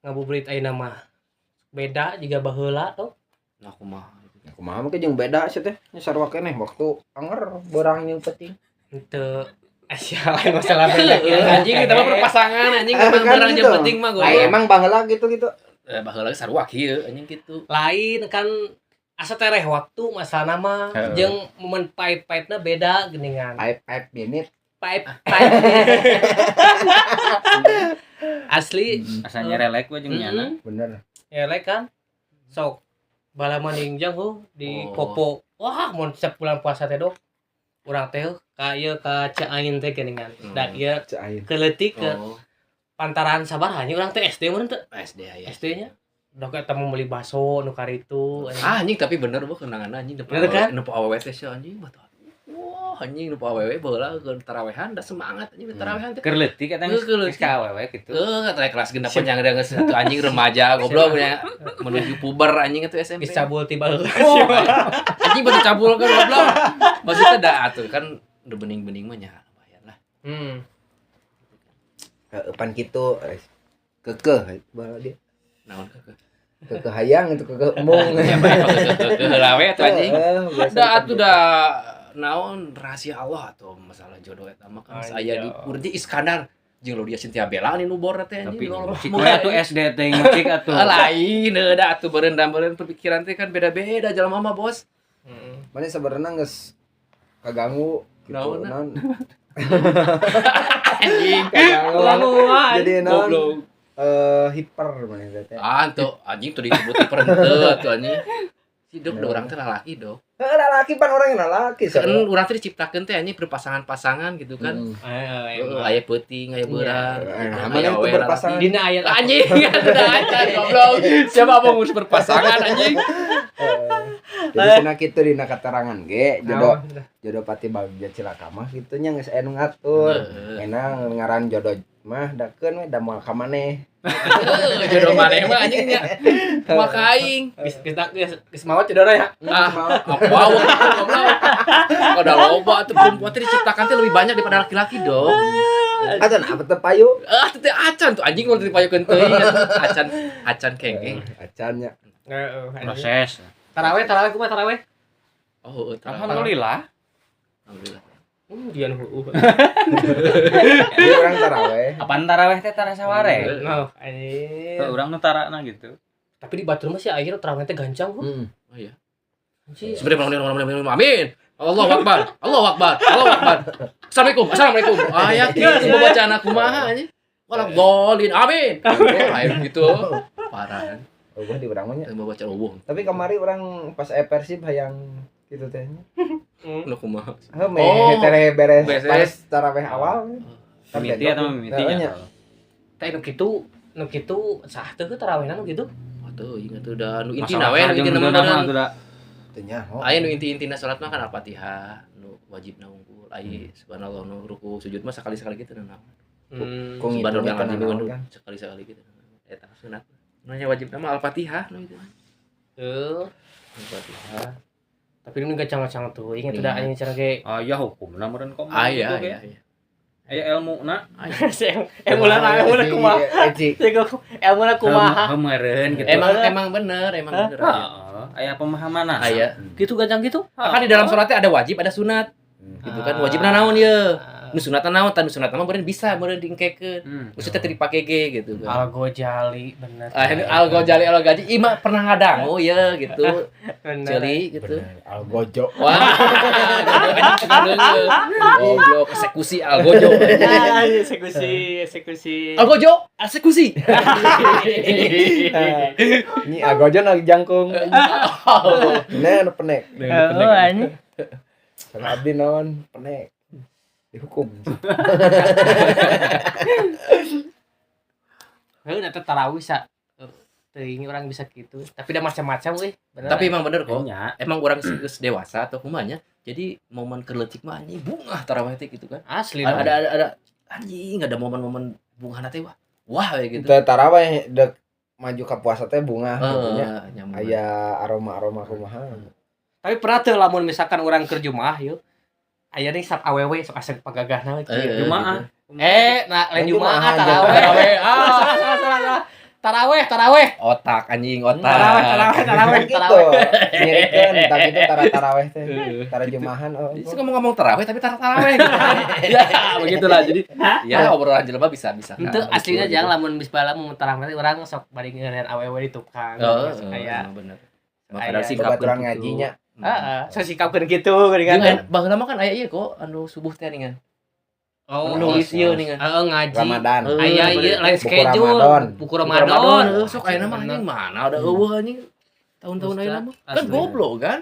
Ngabuburit ayeuna mah beda jiga baheula tuh. Nah, kumaha? Kumaha mah jeung beda sih teh. Nya sarua keneh waktu anger beurang jeung penting. Henteu sia, lain masalah beda. Anjing, kita mah berpasangan, anjing, Ah, emang kan barang gitu. jeung penting mah Ah, goblok. emang baheula gitu gitu. Eh, baheula sarua kieu, anjing, kitu. Lain kan, asa tereh waktu masalah mah jeung momen pahit-pahitna beda geuningan. Pipe pipe minute. Pahit pahit asli. Asa nyerelek we jeung nyana. Bener. Nyerelek kan sok bala maningjang huh di Oh. Kopo. Wah, mun setiap bulan puasa teh dok urang teh ka ieu ka Caangin teh geuningan. Da ieu Cek aing. Keleutik ke Oh, pantaran sabaraha nya urang teh, SD mun teu? SD aya. SD nya dok eta mau beli bakso nu karitu. Ah, anjing, tapi bener bu kenangan, anjing. Bener kan? Nempo awewe teh sia, anjing, batu. Wah, anjing, nempo awewe baheula keur tarawehan da semangat, anjing, tarawehan teh. Keur leutik eta geus Keur leutik. geus ka awewe gitu. Eh, kata kelas 6 yang ada geus satu, anjing, remaja goblok nya menuju puber, anjing, itu SMP. Geus cabul tiba heula. Oh, anjing, batu cabul kan goblok. Maksudnya da atuh kan udah bening-bening mah nya lumayan lah. Heeh, pan kitu keukeuh baheula dia. Naon keukeuh? Keukeuh hayang itu, keukeuh embung. Ya bae keukeuh heula we atuh, anjing. Heeh, biasa Da kan atuh gitu. Da naon rahasia Allah atau masalah jodoh eta mah kan saya di Urji Iskandar jeung Laudya Cynthia Bella nih nu bor teh, anjing. Tapi di cik we atuh SD teh ngecik atuh. Ah, lain da atuh beureun beureun perpikiran teh kan beda-beda jelema mah, Bos. Mana sebenarnya geus kaganggu gitu. Naonna? Naon? Anjing. Kaganggu. Jadi naon? Goblok. Eh, hiper mana teh. Ah, tuh anjing tuh disebut hiper henteu atuh, anjing. Si dok, da urang teh lalaki, dok. Heeh, lalaki pan orang yang lalaki Kan sarua. urang teh diciptakeun teh, anjing, berpasangan-pasangan gitu kan. Heeh, aya peuting, aya beurang. Iya. Gitu kan, Nah, aya mana itu awewe berpasangan? Dina ayat lalaki. Anjing, udah acan goblok. Siapa mau ngurus berpasangan, anjing? Heeh. Jadi cenah kitu dina keterangan ge jodoh jodoh pati bagja cilaka mah kitu nya geus aya nu ngatur. Heeh. Enang ngaran jodoh mah dakeun we da moal ka maneh. Heeh, jodoh maneh mah, anjing nya. Maka aing. Geus geus geus geus maot jodohna ya. Ah, wow, goblok. Udah loba tuh perempuan teh diciptakan teh lebih banyak daripada laki-laki dong. Acan apa teh payu? Ah, teh acan tuh, anjing, mun dipayukeun teuing acan acan kengeng. Acan nya. Heeh. Proses. Taraweh, taraweh kumaha taraweh? Oh, heeh, tarawih. Alhamdulillah. Alhamdulillah. Dia nu heueuh. Di urang taraweh. Apaan taraweh teh tara saware? Nah, anjing. Tuh urang nu tarana gitu. Tapi di batur mah sih akhirnya taraweh teh gancang kok. Oh iya. Anjing. Sebenarnya amin. Allahu Akbar. Allahu Akbar. Allahu Akbar. Assalamualaikum. Assalamualaikum. Ah ya kieu bacaan kumaha, anjing. Wala dolin. Amin. Ayo gitu. Parah. Oh, gua di urang mah nya. Teu baca eueuh. Tapi kamari urang pas aya Persib hayang kitu teh nya. Nu kumaha? Heuh, meh Oh, tereh beres beres. pas taraweh awal. Kan Mimiti bentrok. atau mimiti Heeh, nya. nya. Teh nu kitu, nu kitu sah teu tarawehna nu kitu? Wah tuh ingat tuh da nu intina Masalah we nu jeung intina henteu mah mah atuh da. Teu nyaho. Aya nu inti-intina salat mah kan Al-Fatihah, nu wajibna unggul, aya subhanallah, nu ruku sujud mah sekali-sekali gitu nu naon. Kung Subhanallah ngitungnya yang teu nu naon kan. sekali-sekali gitu. Eta sunat. Nu nya wajibna mah Al-Fatihah nu itu. Heuh. Al-Fatihah. Tapi ini gancang-gancang tuh, ingat Iya. udah anjing cara ge. Aya hukumna meureun kok. Aya, gitu ge. aya, aya. Aya elmuna. Emulana emulana kumaha? Eci. Emulana kumaha? Heuh meureun gitu. Emang emang bener, emang bener. Aya. Heeh, aya pemahaman. Aya. Gitu gancang gitu? Kan di dalam sholatnya ada wajib, ada sunat. Gitu kan wajibna naon ye? Nu sunatna naon? Tah nu sunatna mah meureun bisa meureun diengkekeun. Maksudnya teu dipake ge gitu kan. Al Ghazali bener. Ah, ini Al Ghazali, Al Ghazali ima pernah ngadangu ya gitu. Bener. Ceuli gitu. Bener, Algojo. Wah, goblok, goblok, eksekusi Algojo. Ah, eksekusi, eksekusi. Algojo, eksekusi. Ini Algojo lagi jangkung. Nah, nu penek. Oh, anjing. Sama abdi naon penek. Dihukum. Heuh, eta tarawih sa. Teuing orang bisa gitu. Tapi udah macam-macam euy. Bener. Tapi emang bener kok. Nya. Emang orang geus dewasa atau kumanya. Jadi momen keur leutik mah, anjing, bungah tarawih teh gitu kan. Asli Ada ada ada, ada anjing, ada momen-momen bungah teh wah. Wah kayak gitu. Teu taraweh dek maju ka puasa teh bungah gitu nya. Eh, nyambung. Aya aroma-aroma kumaha. Tapi pernah tuh lamun misalkan orang keur Jumaah yeuh. Aya nih sap awewe sok asep pagagahna we kieu. Eh, Jumaah. Eh, nah lain Lain Jumaah Jumaah, taraweh. Taraweh. Ah. Salah, salah, salah, salah. Taraweh, taraweh. Otak anjing, otak. Taraweh, taraweh, taraweh, Gitu. taraweh. Nyirikeun tah gitu tara taraweh teh. Tara jumahan oh. Jadi ngomong-ngomong taraweh tapi tara taraweh gitu. Ya, begitulah. Jadi ya obrolan jelema bisa bisa. Itu aslinya jangan lamun geus bala mun taraweh urang sok bari ngeureun awewe di tukang. Oh, Aya. bener. Aya. Makanya sikap Babaturan ngajinya. Heeh, so sikapkeun kitu geuningan. Jangan, baheula mah kan aya ieu kok anu subuh teh ningan. Oh, Nulis ieu ningan. heeh ngaji. Ramadan. Aya ieu lain Buku schedule. Ramadan. Buku Ramadan. Heuh, sok ayeuna mah anjing mana ada eueuh anjing. Tahun-tahun ayeuna mah. Kan Asli. goblok kan.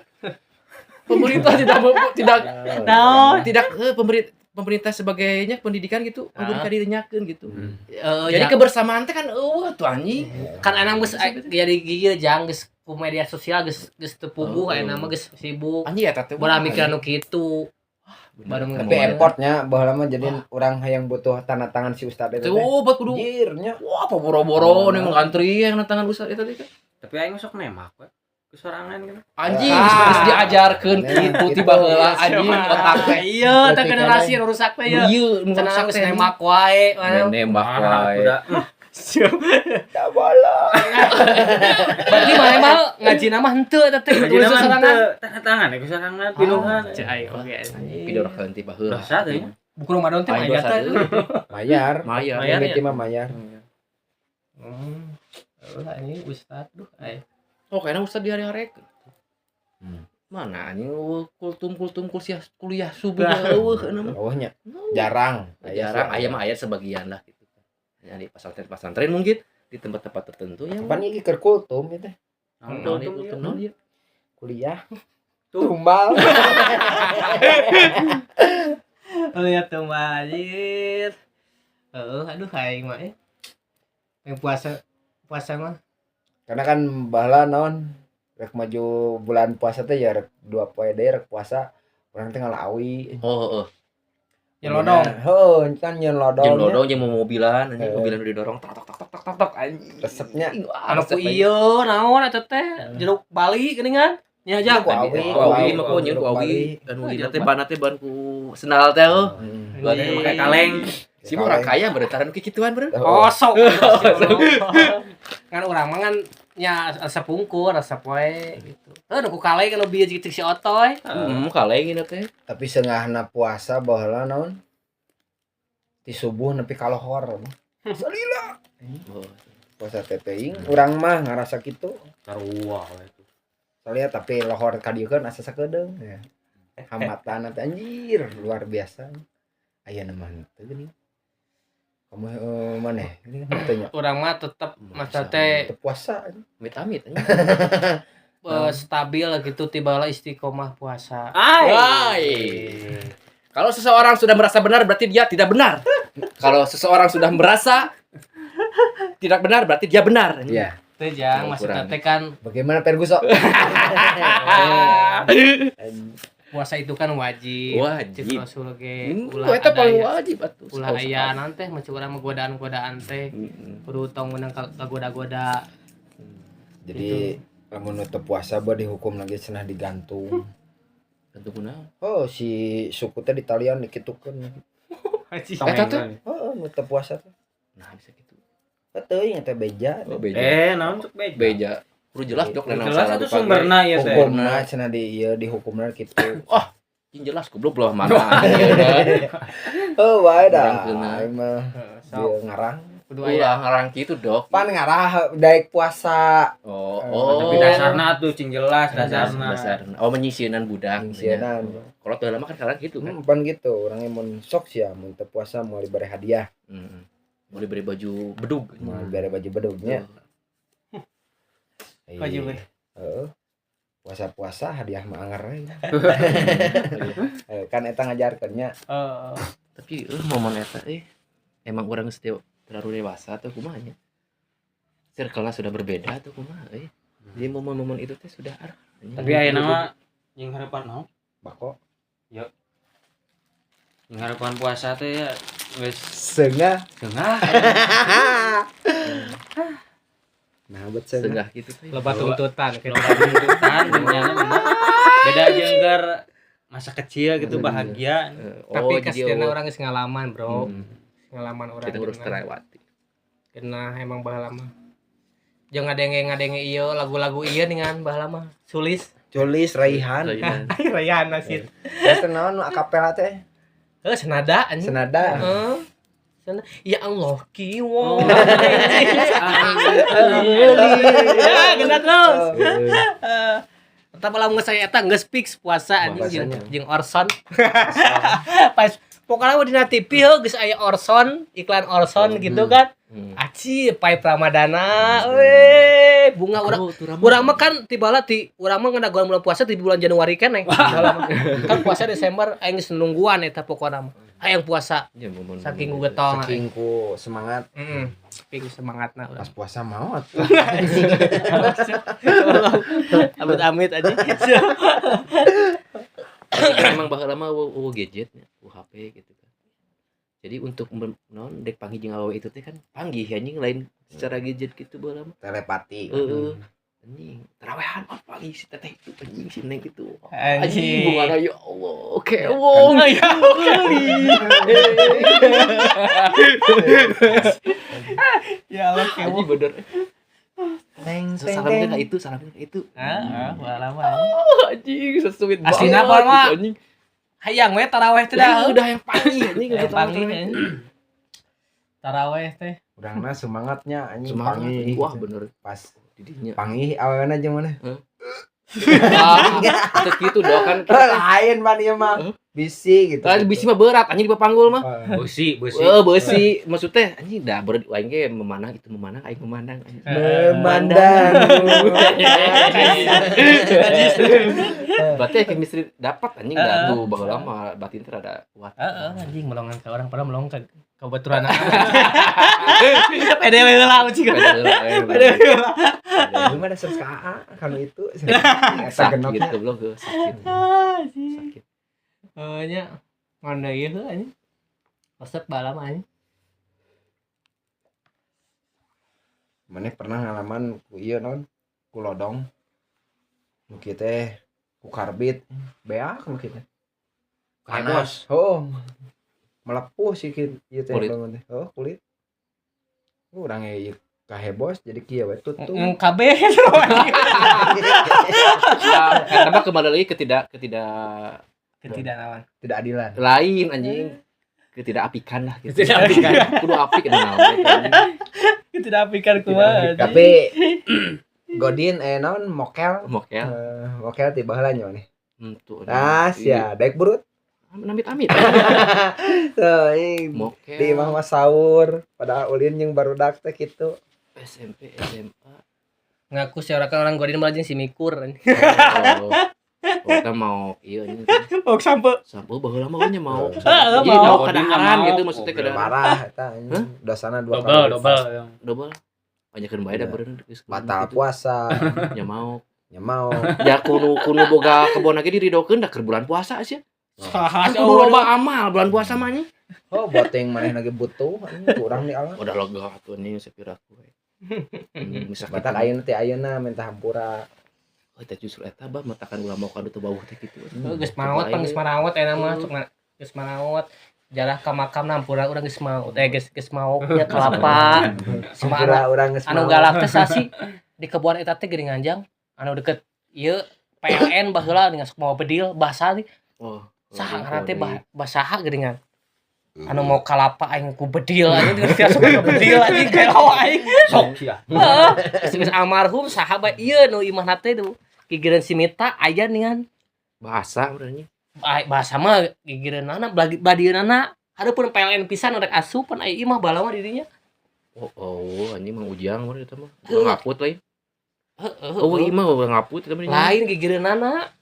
Pemerintah tidak tidak Naon? tidak pemerintah pemerintah sebagainya pendidikan gitu Ah. udah direnyakeun gitu. Jadi Jadi kebersamaan teh kan eueuh tuh anjing. kan anak geus jadi gigil jang geus ku media sosial geus geus teu puguh Oh. ayeuna mah geus sibuk. Anjing eta teh. Bola mikir anu kitu. Baru Tapi effortnya baheula mah jadi urang hayang butuh tanda tangan si ustad eta teh. Tuh obat kudu. Anjir nya. Wah, apa boro-boro nih ngantri yang tangan ustad eta teh. Tapi aing sok nemak we. Kesorangan gitu. Anjing, Ah. geus diajarkeun Nah, kitu gitu. tiba heula anjing otak teh. Iya, teh generasi nu rusak teh ya. Ieu nu Cenah rusak geus teh. nembak wae. Nembak Ah, wae. udah. Tak boleh. Berarti mana mah ngaji nama henteu eta teh Ngaji kudu nama sorangan. henteu, tanda tangan ya kesorangan pinuhan. Cek aing oge. Pidor heuntih baheula. Dosa teh nya. Buku Ramadan teh Aing mah dosa teh. deui. Mayar. Mayar. Mayar. Mimiti mah mayar. Hmm. Lah ini ustad duh ai. Oh, kayaknya ustad di hari-hari. Hmm. Mana anjing eueuh kultum-kultum kuliah kuliah subuh eueuh euna mah. Oh nya. Jarang. Jarang aya mah aya sebagian lah gitu. Ya di pesantren-pesantren mungkin di tempat-tempat tertentu ya. Kapan iki keur kultum ieu teh? Naon ieu kultum naon ieu? Kuliah. Tuh. Tumbal. Lihat tuh mah anjir. Heeh, aduh aing mah eh. Yang puasa puasa mah Karena kan baheula naon rek maju bulan puasa teh ya rek dua poe deui rek puasa urang teh ngalawi. Oh, heeh. ya lodong. Heuh, kan nyeun lodong. Jeung lodong jeung mau mobilan anjing Eh. mobilan udah didorong tok tok tok tok tok tok tok anjing. Resepnya. Wah, Anu ku resep anjing. ieu naon eta teh jeruk Bali geuningan. Nya jang. Ku awi, Ku awi mah ku nyeun ku Jeruk awi. Bali. Anu dina teh ban teh ban ku sendal teh heuh. Hmm. Ban teh Pakai kaleng. Si mah orang kaya bertahan kikituan beureun. Kosong. Kan urang mah kan nya resep pungkur, resep wae gitu. Heuh nu ku kaleng kan bieu jeung si Otoy. Heeh, kaleng ieu teh. Tapi sengahna puasa baheula naon? Ti subuh nepi ka lohor. Salila. Oh. Puasa teh teuing urang mah ngarasa kitu. Sarua we itu. Soalnya tapi lohor ka dieu kan asa sakedeung ya. Hambatan teh anjir luar biasa. Aya mah henteu geuning. Kamu maneh ini kan henteu nya. Urang mah tetep masa teh Teu puasa. Amit-amit anjing. Stabil gitu tiba istiqomah puasa. Ai. Wai. Kalau seseorang sudah merasa benar berarti dia tidak benar. Kalau seseorang sudah merasa tidak benar berarti dia benar. Iya. Teh jang maksudnya teh kan Bagaimana Ferguson? puasa itu kan wajib. Wajib. Cek Rasul ge Ulah eta paling wajib atuh. ulah aya nanti mah urang mah godaan-godaan teh Heeh. kudu tong meunang kagoda-goda. Jadi lamun nu teu puasa bah dihukum lagi cenah digantung. Tentu kunaon. Oh si suku teh ditalian dikitukeun. Eta teh? Oh nu teu puasa teh. Nah, bisa gitu. Teuing teh beja. Oh, beja. Naon cuk beja. Beja. Kudu jelas dok lain Jelas itu sumberna ieu teh. Hukumna cenah di ieu dihukumna kitu. Yang jelas goblok belah mana anjing. Oh wae dah. Orang kena. Aing mah Sok dia ngarang. kudu aya. Ulah ngarang kitu dok. Pan ngarah daek puasa. Oh, Eh, oh. Tapi dasarna tuh cing jelas dasarna. Dasarna. Oh, menyisieunan budak. Nyisieunan. Kalau tuh lama kan sekarang gitu kan. Pan gitu orangnya mun sok sia mun teu puasa moal dibere hadiah, Heeh. Mau diberi baju bedug. moal dibere baju bedugnya. Baju bedug. Heeh. Puasa-puasa hadiah mah anger we. Kan eta ngajarkeun nya. Heeh. Tapi momen eta emang urang geus terlalu dewasa atau kumaha nya? Circle-nya sudah berbeda atau kumaha euy. Jadi momen-momen itu teh sudah arah. Tapi ayeuna mah jeung harapan naon? Bako Jeung harapan puasa teh ya geus seungah. seungah. Nah, bet seungah. Sengah gitu teh. Loba tuntutan gitu. Loba tuntutan dunyana bener. Beda jeung keur masa kecil gitu Masa bahagia. Tapi Oh, jadi kasihna oh. orang geus ngalaman, Bro. Hmm, Ngalaman orang. kita harus terlewati. Kena emang baheula mah. Jeung ngadenge-ngadenge ieu lagu-lagu ieu dengan baheula mah. Sulis. Culis Raihan. Raihan. Raihan nasid. Terus teh naon nu akapela teh? Heuh, senada anjing. Senada. Heeh. Senada. Ya Allah kiwo. Ya, kena terus. Tetap lamun saya eta geus fix puasa anjing jeung Puasanya. jeung Orson. Pas pokoknya mah dina TV heuh geus aya Orson, iklan Orson gitu kan. Aci Pai Pramadana, we bunga urang. Urang mah kan tibala ti urang mah ngadagoan bulan puasa di bulan Januari kan eh. Kan puasa Desember aing geus nungguan eta pokona mah. Hayang puasa Ya, momen- saking ku getol. Saking ku semangat Heeh. Saking semangatna urang. pas puasa maot. Amit amit aja. Kan emang baheula mah eueuh gadget nya, eueuh HP gitu kan. Jadi untuk non dek panggih jeung awewe itu teh kan panggih anjing lain secara gadget gitu baheula mah. Telepati. Heeh. Anjing, tarawehan oh, panggih si teteh itu anjing si neng itu. Anjing Anjing. bungana ya Allah, kewong. Ya Ya Allah Anjing bener. Teng teng Salamnya teng. ka itu, salamnya ka itu. Heeh, lama. Oh, anjing sesuit banget. Aslina apa, Mak? gitu, anjing. Hayang we taraweh teh Dah dah. udah yang panggih anjing Hayang panggih. Taraweh teh. Urangna semangatnya anjing Semangat panggih. anjing. Wah, bener Pas didinya. panggih awewena jeung mana? Ah, teu kitu doh kan. Lain pan ieu mah. Hah? Bisi gitu. Kan bisi mah berat anjing di papanggul mah. Besi, besi. Eh, besi maksudnya anjing dah berat aing ge memanang itu memanang aing memanang anjing. Memandang. Berarti chemistry dapat anjing dah tuh baheula mah batin teh rada kuat. Heeh, anjing melongan ke orang padahal melong ke kebaturan. Pede we heula anjing. Beda heula, eh, Pede we heula. Lu mah dasar KA kalau itu. Eta Sakit genotnya. goblok heuh, sakit. Anjing. Sakit. Heuh nya. Ngan deui heuh anjing. Resep baheula mah anjing. Maneh pernah ngalaman ku ieu naon? Ku lodong. Nu kieu teh ku karbit beak nu kieu teh. Panas. Oh. Melepuh sih kieu ieu teh Kulit. bangun teh. Oh, kulit. Urang ge ieu kahebos jadi kieu we tutup. Kabeh. Nah, eta mah kembali lagi ke tidak ketidak Ketidak nawan. Tidak adilan. lain anjing. Ketidakapikan lah gitu. Ketidakapikan. Kudu apik eta naon anjing. Ketidakapikan kumaha. anjing. Tapi Godin naon mokel. Mokel. Mokel ti baheula nya maneh. Tuh, anjing. Ah, sia, daek burut. Amit-amit. Tuh, ih, Mokel. di imah mah sahur, padahal ulin jeung barudak teh kitu. SMP, SMA. Ngaku si orang orang godin malah jeung si mikur. Oh. Oh, kita mau iya anjing. Oh, sampe. Sampo baheula mah nya mau. Heeh, Jadi mau. mau kadaharan gitu maksudnya kadaharan. Parah eta anjing. Dosana dua Double, kali. double. Double. Banyakeun bae da beureun geus Batal gitu. puasa, Nya mau. nya mau. Ya kudu kudu boga kebon lagi diridokeun da keur bulan puasa sia. Saha Kan kudu loba amal bulan puasa mah nya. Oh, boteng maneh lagi butuh anjing kurang di alam. Udah lega atuh anjing sapiraku we. Misalkan Batal ayeuna teh ayeuna minta hampura. Oh, eta justru eta bah matakan ulah mau kadu teu bawah teh kitu. Heuh, geus maot pan geus marawat eta mah sok geus marawat. Jarah ka makam nampura urang geus maot. Eh geus geus maoknya kelapa. Si mah Hampura urang geus anu maot. galak teh sasi di kebun eta teh geuning anjang anu deket ieu PLN baheula dengan sok mau bedil basa nih Oh, saha ngaran teh basaha geuningan anu mau kalapa aing ku bedil anjing geus tiasa ku bedil anjing gelo aing Sok ya. heeh geus geus almarhum saha bae ieu nu imahna teh nu gigireun si Mita aya ningan bahasa berarti. Bahasa mah gigireunana badieunana hareupeun PLN pisan rek asup pan aya imah balawa di dinya Oh, oh anjing Mang Ujang mah eta mah. Heuh. Ngaput lain. Heeh. Oh, imah ngaput eta mah. Lain gigireunana.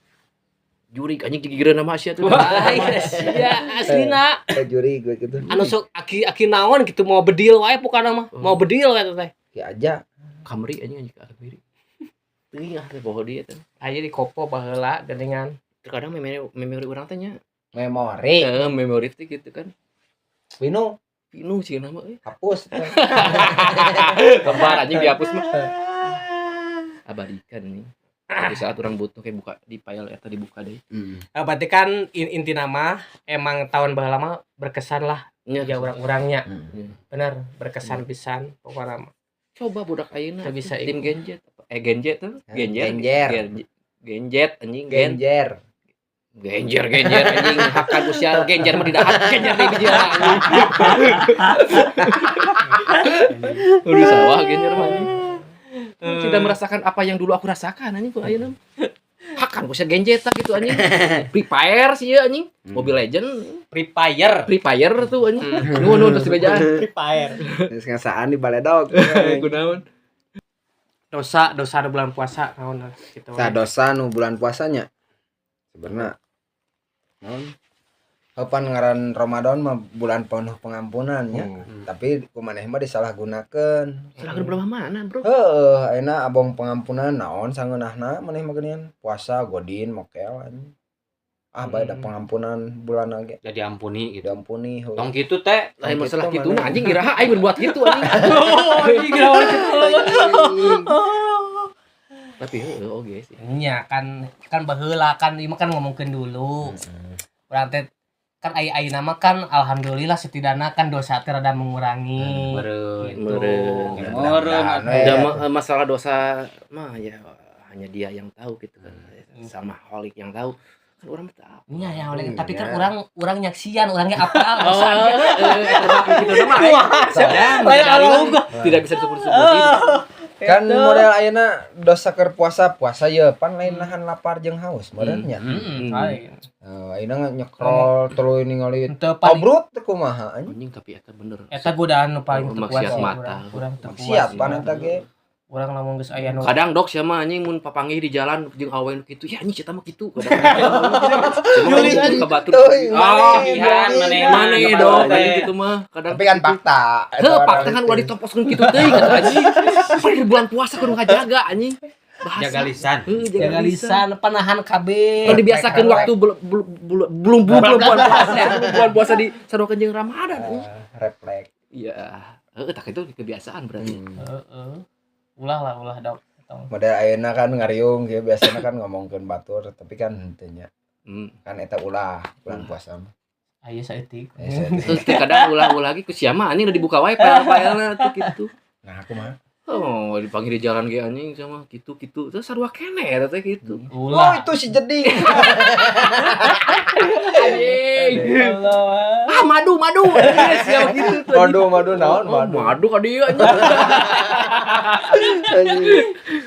Jurik anjing gigireun nama sia tuh. Lain sia aslina. Eh, juri gue gitu. Anu sok aki-aki naon gitu mau bedil wae pokana mah. Mau bedil wae teh. Ki aja. Kamri anjing anjing kamri. Teuing ah teh poho dia teh. Aya di kopo baheula geuningan. Terkadang memori urang teh nya. Memori. Memori teh gitu kan. Pinu Pinuh sih nama euy. hapus. Kembar anjing dihapus mah. Abadikan nih. Di saat orang butuh kayak buka di file eta dibuka deh. Berarti kan inti nama emang tahun baheula mah berkesan lah Nya ya urang-urangnya. Hmm. Bener, berkesan pisan pokona mah. Coba budak ayeuna Teu bisa tim Genjet. Genjet tuh, Genjer. Genjer. Genjet anjing, Genjer. Genjer genjer anjing hakan usia genjer mah didahar genjer deui biji anjing. Udah sawah genjer mah anjing. Tidak merasakan apa yang dulu aku rasakan anjing ku ayeuna. Hakan usia genjet tah gitu anjing. Free Fire sih ya anjing. Mobile Legend, Free Fire. Free Fire tuh anjing. Nuhun terus dibejaan. Free Fire. Geus ngasaan di baledog. Kunaon? Dosa dosa nu bulan puasa naon lah gitu. Tah dosa nu bulan puasanya. Sebenarnya naon? Kapan ngaran Ramadan mah bulan penuh pengampunan nya. Tapi ku maneh mah disalahgunakeun. Salah belah mana, Bro? Heeh, ayeuna abong pengampunan naon sangeunahna maneh mah geuningan puasa godin mokel anjing. Ah bae da pengampunan bulan ge. Jadi ampuni gitu. Diampuni heuh. Tong kitu teh. Lain masalah Gitu gitu mana. nah anjing iraha aing berbuat gitu anjing. Oh, anjing naon gitu. Tapi heuh oge sih. Nya kan kan baheula kan ieu mah kan ngomongkeun dulu. Urang teh kan aya-ayeuna mah kan alhamdulillah setidaknya kan dosa teh rada mengurangi. Meureun. Gitu. Meureun. Meureun. Da masalah dosa mah ya hanya dia yang tahu gitu kan. Sama Holik yang tahu. Kan orang mah tahu. Nya ya oleh tapi kan urang nyaksian urangnya apal dosa. Gitu mah. Lain Allah unggul. Tidak bisa disebut-sebutin. Kan model ayeuna dosa keur puasa puasa ye pan lain nahan lapar jeung haus meureun nya. Heeh. Ayeuna nyekrol tuluy ningali Teu paling obrut teh kumaha anjing. Anjing tapi eta bener. eta godaan nu paling teu kuat Maksiat sih mata. urang teu kuat. Maksiat pan eta ge. Urang lamun geus aya nu Kadang dok siapa anjing mun papanggih di jalan jeung awewe nu kitu, ya anjing sia mah kitu. Kadang Nyuri. ka batur. Teuing, Ah, maneh, maneh dok anjing kitu mah. Kadang Tapi kan fakta. Heuh, fakta kan ulah ditomposkeun kitu teuing kata anjing. Pan bulan puasa kudu ngajaga anjing. Bahasa. Jaga lisan. Heuh, jaga lisan panahan kabeh. Kalau dibiasakan waktu belum bulan puasa, sebelum bulan puasa di sarokan jeung Ramadan anjing. Refleks. Iya. Heuh, tak itu kebiasaan berarti. Heeh. Ulah lah ulah dok. Model ayeuna kan ngariung kieu biasana kan ngomongkeun batur tapi kan henteu nya. Kan eta ulah bulan puasa mah. Aya saeutik. Terus kadang ulah-ulah lagi ku sia mah anjing udah dibuka wae file-filena tuh gitu. Nah, aku mah. Oh, dipanggil di jalan ge anjing sama gitu-gitu. Terus sarua kene eta teh gitu. Oh, itu si jeding. Anjing. Ah, madu, madu. Siapa gitu tuh. Madu, madu naon madu. Madu ka dieu anjing.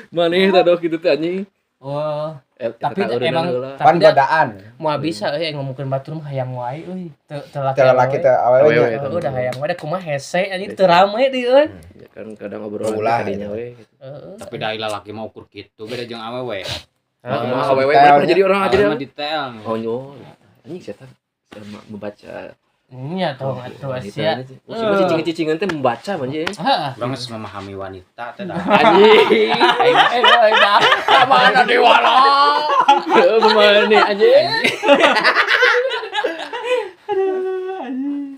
Maneh teh dok gitu teh anjing. Oh, tapi emang pan godaan. Moal bisa euy ngomongkeun batur mah hayang wae euy. Teu laki laki teu awewe nya. Udah hayang wae da kumaha hese anjing teu rame deui euy. Ya kan kadang obrolan kadinya we. Tapi da lalaki mah ukur kitu beda jeung awewe. Heeh, awewe pernah jadi orang aja mah detail. Oh, nyo. Anjing saya membaca. Nya tong atuh sia. Oh, cicing-cicingan teh membaca anjing. Heeh. Urang geus memahami wanita teh dah. Anjing. Mana dewala. Heuh, mana anjing. Aduh, anjing.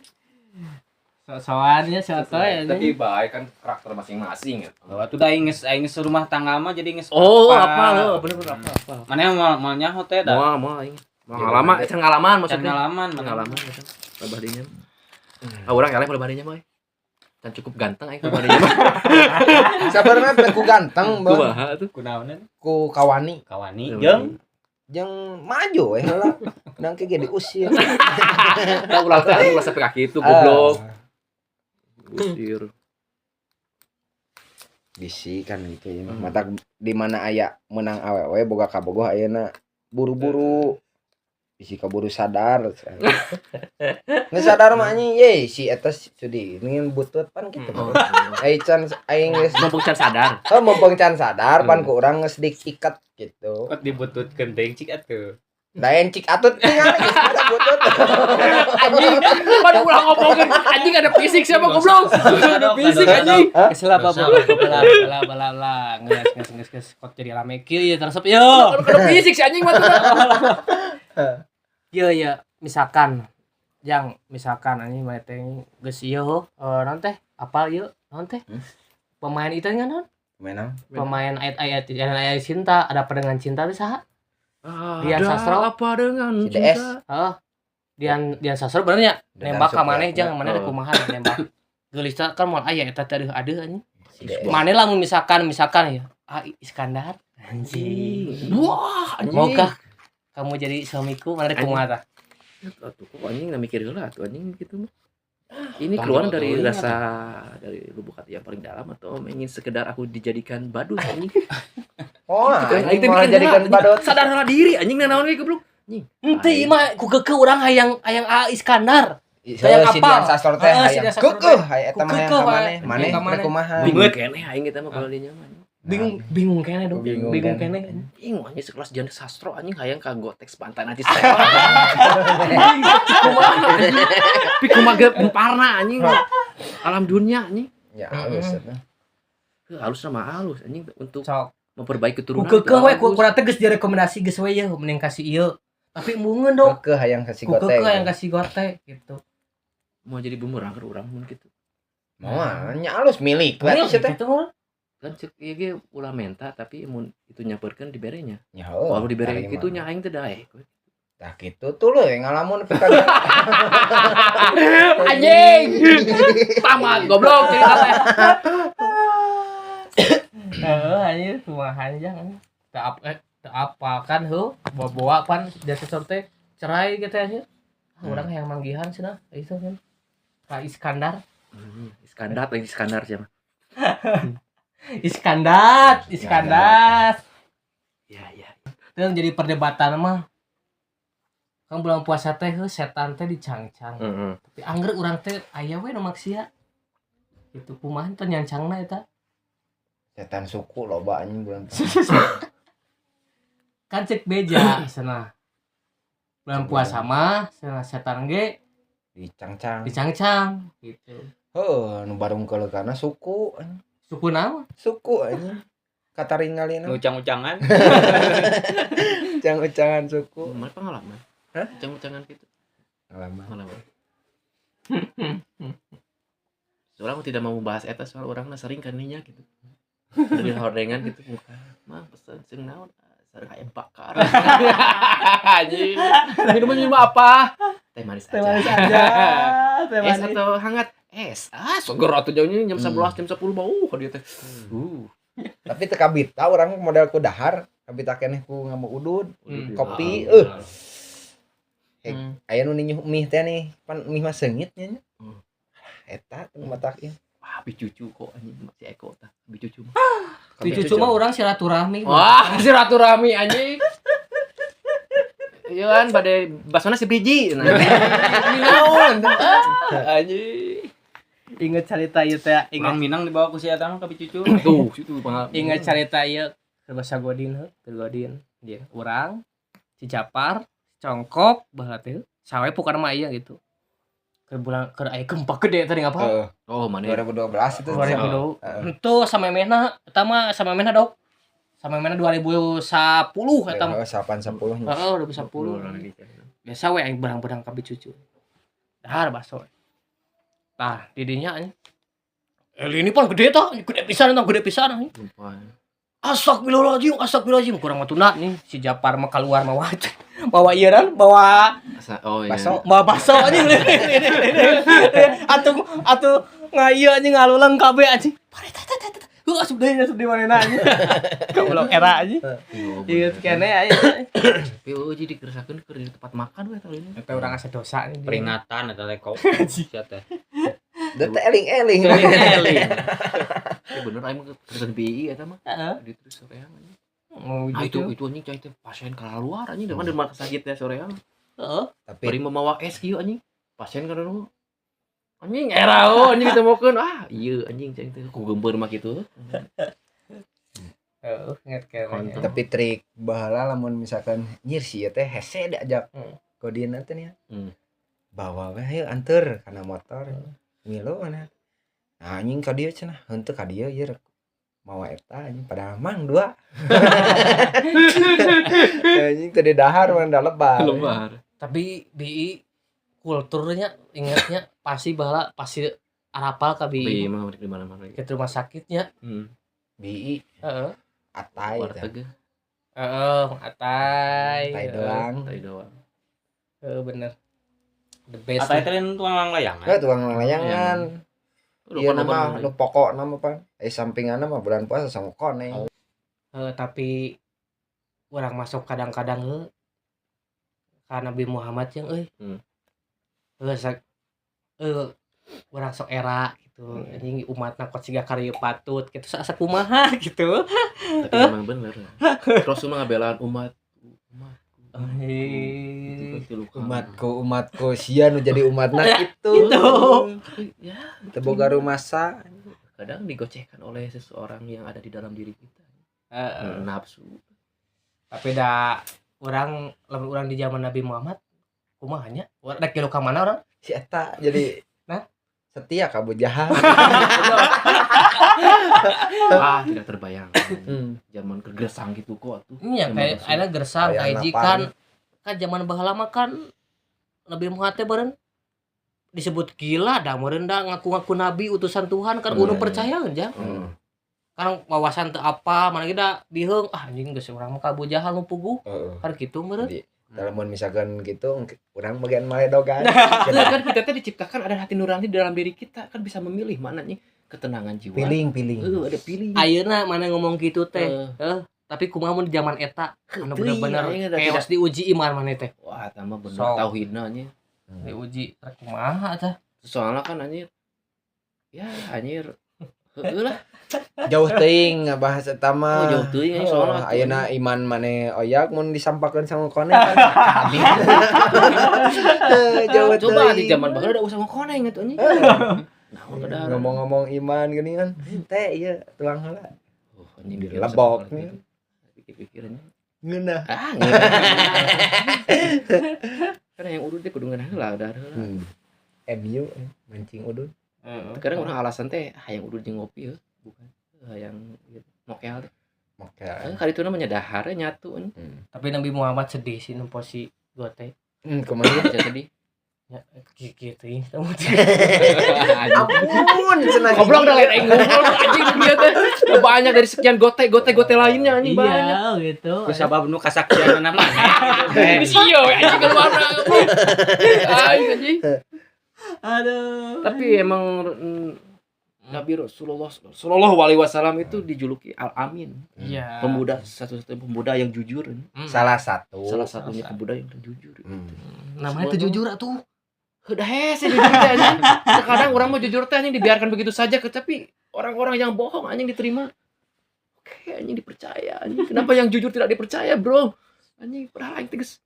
Sok-sokannya sotoy anjing. Tapi baik kan karakter masing-masing ya. Bahwa tuh da aing geus rumah tangga mah jadi geus. Oh, apa lo? Bener-bener apa? Mana moal nyaho teh dah. Moal moal aing. Pengalaman, pengalaman maksudnya. Pengalaman, pengalaman. Lebah dinya. Ah, urang eleh lebah dinya mah. Can cukup ganteng aing lebah dinya mah. Sabarna teh ku ganteng, Bang. Kumaha tuh? Ku naon? Ku kawani. Kawani jeung jeung maju we heula. Nang ke ge diusir. Tah ulah teh ulah sampai ka kitu goblok. Usir. Bisi kan gitu ya. Mata di mana aya menang awewe boga kabogoh ayeuna buru-buru. Bisi kaburu sadar. Geus sadar mah anjing ye si eta sudi ingin butut pan kitu. Ai can aing geus mumpung can sadar. Oh, mumpung can sadar pan ku urang geus diikat gitu. Kok dibututkeun teh cik atuh. Lain cik atut tinggal geus ada butut. Anjing, pan ulah ngomongkeun anjing ada fisik siapa goblok. Ada fisik anjing. Kesel apa bla bla bla geus geus geus kok jadi rame kieu ya teresep yo. Ada fisik si anjing mah tuh. Iya ya, misalkan yang misalkan anjing mah teh geus ieu naon teh apal ieu naon teh pemain itu kan naon? Pemain naon? Pemain ayat-ayat ayat cinta, ada apa dengan cinta teh saha? Dian Sastro apa dengan cinta? Heeh. Dian Sastro bener nya nembak ka maneh jang maneh kumaha nembak. Geulis kan moal aya eta teh adeuh anjing. Mana lah misalkan ya, Iskandar. Anjing. Wah, anjing. Maukah kamu jadi suamiku? Mana kumaha tah? Atuh kok anjing na mikir heula atuh anjing gitu mah. Ini keluar dari rasa dari lubuk hati yang paling dalam atau ingin sekedar aku dijadikan badut anjing. Oh, anjing malah jadikan badut. Sadarlah diri anjing naon we goblok. Anjing. Henteu ieu mah ku keukeuh urang hayang A Iskandar. Hayang si apa? Dian Sastro teh hayang keukeuh hayang eta mah hayang ka maneh. Maneh kumaha? Bingung keneh aing eta mah kalau dinya mah. Bingung keneh dong. Bingung keneh. Bingung anjing sekelas Dian Sastro anjing hayang ka Gotex Pantai nanti saya. Kumaha anjing. Pi kumaha ge parna anjing. Alam dunia anjing. Ya halus eta. Halus sama halus anjing untuk memperbaiki keturunan. Ku keukeuh we ku kurang tegas direkomendasi geus we yeuh mending kasih ieu. Tapi embungeun dong. Keukeuh hayang kasih gote. Keukeuh hayang kasih gote gitu. Mau jadi bumerang ke urang mun kitu. Moal nya alus milik we teh. Gitu mah. Kan cek ieu ge ulah menta tapi mun itu nyamperkeun diberenya. Ya heuh. Kalau dibere kitu nya aing teh daek. Tah kitu tuluy ngalamun pika. Anjing. Tamat goblok cerita teh. Heeh anjing kumaha jangan. Teu apa kan heuh bawa-bawa pan jasa teh cerai gitu anjing. Urang hayang manggihan cenah itu kan. Pak Iskandar. Iskandar lagi Iskandar siapa? Iskandar. Ya. Itu yang jadi perdebatan mah. Kan bulan puasa teh setan teh dicangcang. Tapi angger urang teh aya we nu maksiat. Itu kumaha teh nyancangna eta? Setan suku loba anjing bulan puasa. Kan cek beja cenah. Bulan puasa mah cenah setan ge dicangcang. Dicangcang gitu. Heuh, nu barung keuleukana suku anjing. Suku naon? Suku anjing. Kataringalina. Ucang-ucangan. Ucang-ucangan suku. Mana pengalaman? Hah? Ucang-ucangan gitu. Pengalaman. Soalnya aku tidak mau membahas eta soal orangna sering kaninya gitu. Dari hordengan gitu muka. Mah pesan sing naon? Sareng ayam bakar. Anjing. Minum apa? Teh manis aja. Teh manis. Es atau hangat? Es. Ah, seger atuh jauhnya jam 11, jam 10 bau ka dieu teh. Tapi teu kabita urang modal ku dahar, kabita keneh ku ngamu udud, kopi, Aya nu ninyuh mie teh nih, pan mie mah seungit nya. Eta nu matak ieu. Wah, abi cucu kok anjing si Eko tah, abi cucu mah. Abi cucu mah urang silaturahmi. Wah, silaturahmi anjing. Iya kan bade basona si biji. Nah, ini naon? Anjing. Ingat cerita ieu teh, ingat Minang dibawa ku si eta mah ka abi cucu. Tuh, situ pangalaman. Ingat cerita ieu keur basa Godin heuh, keur Godin. Dia urang si Japar, Congkok baheula teh. Sawe pokona mah ieu gitu. Keur bulan keur aya gempa gede tadi ngapa? Oh, mana? 2012 itu. 2012. Henteu samemehna eta mah samemehna dok. Samemehna 2010 eta mah. 8 10. Heeh, 2010. Biasa we aing berang-berang ka cucu. Dahar baso. Tah, di dinya anjing. Ini pan gede tah, gede pisan tah, gede pisan anjing. Astagfirullahaladzim, kurang mah tuna nih. Si Japar mah keluar mawa bawa ieuran, bawa baso, bawa baso anjing. Atuh atuh ngaieu anjing ngalulang kabeh anjing. Pare tah tah tah. Heuh asup deui manehna anjing. Goblok era anjing. Ieu kene anjing. Tapi eueuh jadi dikeresakeun keur di tempat makan we tah ini. Eta urang asa dosa nih. Peringatan eta teh kok. Sia teh. Da teh eling-eling. Eling. Ya bener aing mah keresan BI eta mah. Heeh. Di terus soreang anjing. Oh, nah, itu anjing cai teh pasien keluar anjing depan di rumah sakit teh soreang. Heeh. Tapi bari memawa es kieu anjing. Pasien kana nu. Anjing era oh anjing ditemukeun. Ah, ieu anjing cai teh ku geumpeur mah kitu. Heeh, inget kene. Tapi trik baheula lamun misalkan nyir si ieu teh hese diajak. Kodina teh nya. Bawa we hayu anteur kana motor. Milu mana. Nah, anjing ka dieu cenah, henteu ka dieu ieu mawa eta anjing padahal mang dua. Anjing teu didahar mah da lebar. Lebar. Tapi BI kulturnya ingatnya pasti baheula pasti arapal ka BI. BI mah di mana-mana. Ke rumah sakitnya. BI. Heeh. Atai. Warteg. Heeh, atai. Atai doang. Atai doang. Heeh, bener. The best. Atai teh tukang layangan. Heeh, tukang layangan. Iya nama nu pokok nama pan. Sampinganna mah bulan puasa sangu koneng. Tapi urang masuk kadang-kadang heuh ka Nabi Muhammad yang euy. Heuh urang sok era gitu. Anjing umatna kok siga karya patut gitu asa kumaha gitu. Tapi emang bener. Rasul mah ngabelaan umat. Umatku sia nu jadi umatna kitu. Ya, teu boga rumasa. Kadang digocehkan oleh seseorang yang ada di dalam diri kita. Nafsu. Tapi da urang lamun urang di zaman Nabi Muhammad kumaha nya? Rek geuleuh ka mana urang? Si eta jadi nah setia ka Abu Jahal. Ah, tidak terbayangkan. Zaman kegersang gitu kok tuh. Iya, kayak ada gersang kayak kan kan zaman baheula mah kan Nabi Muhammad teh beureun disebut gila dah meureun da ngaku-ngaku nabi utusan Tuhan kan kudu percaya jang. Kan wawasan teu apa mana ge da biheung ah anjing geus urang mah ka Abu Jahal nu puguh. Kan kitu meureun. Lamun misalkan gitu urang bagian maledogan. Kan kita teh diciptakan ada hati nurani di dalam diri kita kan bisa memilih mana nih ketenangan jiwa. Piling. Ada pilih. Ayeuna mana ngomong gitu teh. Tapi kumaha mun di zaman eta anu bener-bener chaos diuji iman maneh teh. Wah, tambah bener tauhidna nya. Diuji rek kumaha tah. Soalnya kan anjir. Ya anjir. Heueuh lah. Jauh teuing ngabahas eta mah. Oh, jauh teuing soalnya ayeuna iman maneh oyak mun disampakeun sama koneng kan. Jauh teuing. Coba di zaman baheula da usah koneng atuh anjing. Nah, ngomong-ngomong iman gini kan. Teh ieu tuang heula. Oh, anjing dilebok nih. Pikir-pikirnya. Ngeunah. Ah, ngeunah. Karena yang udud teh kudu ngeunah heula dahar heula. MU mancing udud. Kadang orang alasan teh hayang udud jeung ngopi heuh, bukan hayang gitu mokel teh. Mokel. Kali itu namanya dahar nyatu. Tapi Nabi Muhammad sedih sih nempo si gote. Kumaha bisa sedih? Ya kitu ieu. Ampun cenah. Goblok dah lain aing ngobrol anjing dia teh. Banyak dari sekian gote-gote lainnya anjing banyak. Iya gitu. Ku sabab nu kasaksianna mah. Ini sih yo anjing keluar. Aing anjing. Aduh. Tapi emang Nabi Rasulullah Shallallahu Alaihi Wasallam itu dijuluki Al Amin. Iya. Pemuda satu-satunya pemuda yang jujur. Salah satunya pemuda yang jujur. Namanya tuh jujur atuh. Udah hese jujur teh anjing. Terkadang orang mau jujur teh anjing dibiarkan begitu saja, tapi orang-orang yang bohong anjing diterima. Oke, anjing dipercaya anjing. Kenapa yang jujur tidak dipercaya, bro? Anjing padahal aing tegas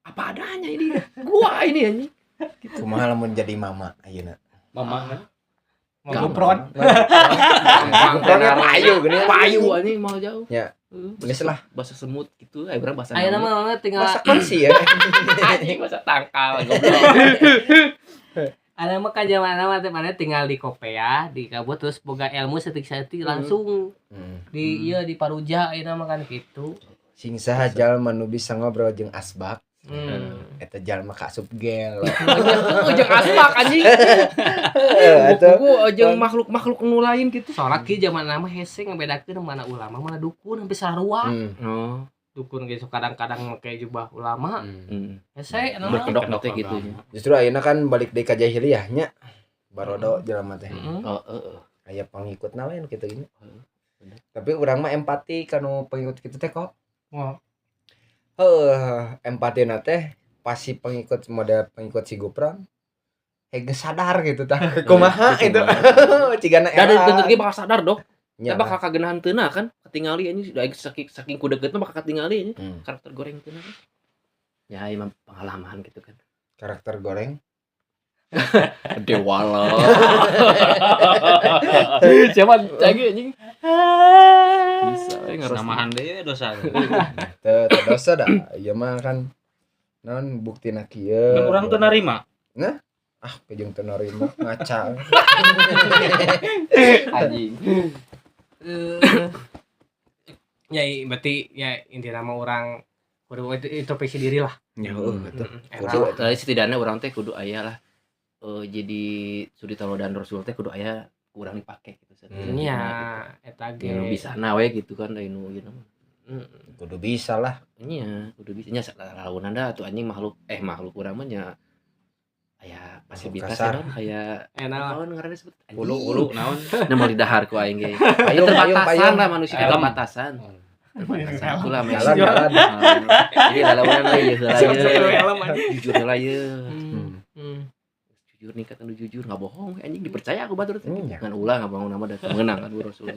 apa adanya ini. Gua ini anjing. Gitu. Kumaha lamun jadi mama ayeuna? Mama. Gupron. Gupron payu geuning. Payu anjing mau jauh. Ya. Geus lah bahasa semut gitu, aya urang bahasa. Ayeuna mah tinggal bahasa kursi ya. Anjing bahasa tangkal goblok. Ayeuna mah kan zaman mah teh mana tinggal di Kopea, di kabut terus boga ilmu setik-setik langsung di ieu di Paruja ayeuna mah kan gitu. Sing saha jalma nu bisa ngobrol jeung asbak. Eta jalma ka asup gel. Jeung asbak anjing. Heeh, jeung makhluk-makhluk nu lain gitu. Soalna ki zaman mah hese ngabedakeun mana ulama mana dukun hampir sarua. Oh. Dukun ge kadang-kadang make jubah ulama. Hese berkedok teh gitu nya. Justru ayeuna kan balik deui ka jahiliyah nya. Barodo jelema teh. Oh, heeh. Aya pangikutna lain kitu nya. Tapi urang mah empati ka nu pengikut kitu teh kok. Wah. Heuh, empati na teh pasti pengikut model pengikut si Gupron geus sadar gitu tah. Kumaha itu. Cigana era. Da deukeut ge bakal sadar dok. Ya bakal kagenahan teuna kan. Ketingali anjing saking ku deukeutna bakal katingali anjing. Karakter goreng teuna kan. Ya emang pengalaman gitu kan. Karakter goreng. Dewala. Siapa lagi anjing? Bisa we ngarosna. Namahan deui dosa. Teu dosa da. Ieu mah kan naon buktina kieu. Kan urang teu narima. Nah, ah jeung teu narima ngaca. Anjing. Ya berarti ya intina mah urang kudu introspeksi diri lah. Ya heuh atuh. Kudu setidaknya urang teh kudu aya lah. Jadi suri tauladan Rasul teh kudu aya kurang dipake gitu. Nya eta ge. Nu bisa na we gitu kan da nu ieu mah. Kudu bisa lah. Nya, kudu bisa nya launan da atuh anjing makhluk urang mah nya Aya pasivitas Kasar. ya non, aya Enak. naon ngaranna sebut? Ulu ulu naon? Nah, mau didahar ku aing ge. Payung, payung, Keterbatasan payung. lah manusia, Helm. keterbatasan. Keterbatasan itulah. Jalan, jalan. Jadi lalawanan lah ieu heula ieu. Helm aja. Jujur heula ieu. Jujur nih, kata nu jujur nggak bohong anjing, dipercaya aku batur teh. Ya. Ngan ulah nggak bangun nama datang menang kan Rasul.